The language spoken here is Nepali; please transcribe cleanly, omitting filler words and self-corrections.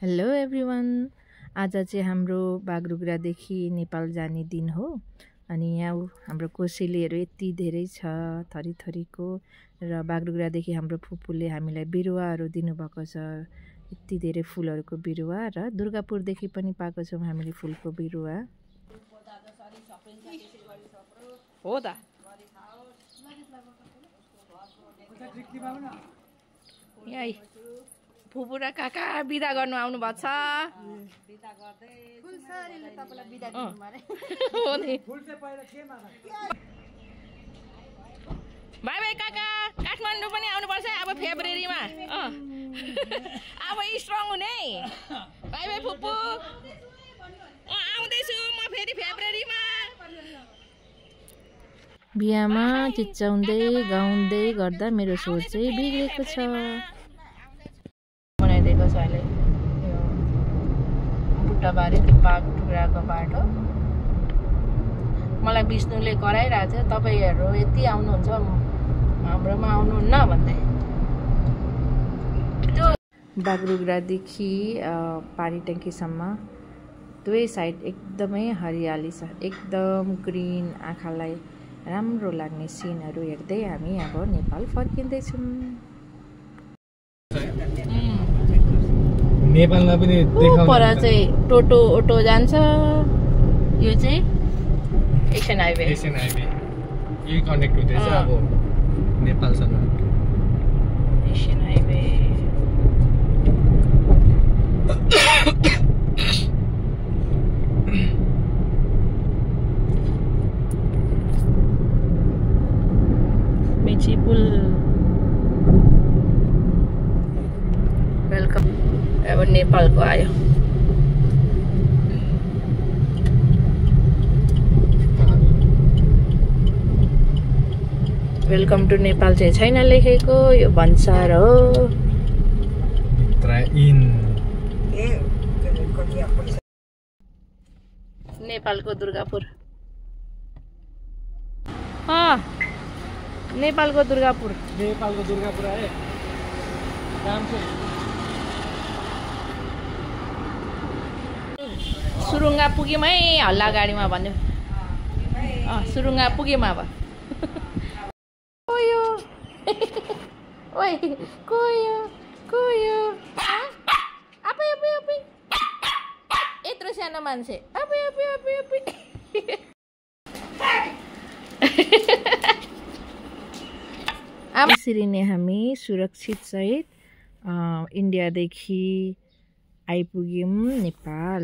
Hello everyone. आज चाहिँ हाम्रो बागडुग्रादेखि नेपाल जाने दिन हो। अनि यहाँ हाम्रो कोसेलीहरू यति धेरै छ थरीथरीको, र बागडुग्रादेखि हाम्रो फुपूले हामीलाई बिरुवाहरू दिनुभएको छ। यति धेरै फुलहरूको बिरुवा, र दुर्गापुरदेखि पनि पाएको छौँ हामीले फुलको बिरुवा। हो त यही फुपू र काका बिदा गर्नु आउनु भएको छ। बाई बाई काका, काठमाडौँ पनि आउनुपर्छ अब फेब्रुअरीमा। अब स्ट्रङ हुने। बाई बाई फुपू, आउँदैछु म फेरि फेब्रुअरीमा। बिहामा चिच्याउँदै गाउँदै गर्दा मेरो सोच चाहिँ बिग्रेको छ। बनाइदिएको छ अहिले यो बुट्टाबारी बागडुग्राको बाटो। मलाई विष्णुले कराइरहेको थियो, तपाईँहरू यति आउनुहुन्छ हाम्रोमा आउनुहुन्न भन्दै। त्यो बागडुग्रादेखि पारी ट्याङ्कीसम्म दुवै साइड एकदमै हरियाली छ, एकदम ग्रिन, आँखालाई राम्रो लाग्ने सिनहरू हेर्दै हामी अब नेपाल फर्किँदैछौँ। नेपालमा पनि पर चाहिँ टोटो ओटो जान्छ। यो चाहिँ एसियन हाइवे यही कनेक्ट हुँदैछ अब नेपालसँग। एसियन हाइवे मेची पुल। वेलकम। अब नेपालको आयो। वेलकम टु नेपाल चाहिँ छैन लेखेको, यो भन्सार हो। नेपालको दुर्गापुर। नेपालको दुर्गापुर आए काम से सुरुङ्गा पुग्यौँ है, हल्ला गाडीमा भन्यो। सुरुङ्गा पुग्यौँ अब। कोयो ओइ कोयो अपै यत्रो सानो मान्छे अपै यसरी नै हामी सुरक्षित सहित इन्डियादेखि आइपुग्यौँ नेपाल।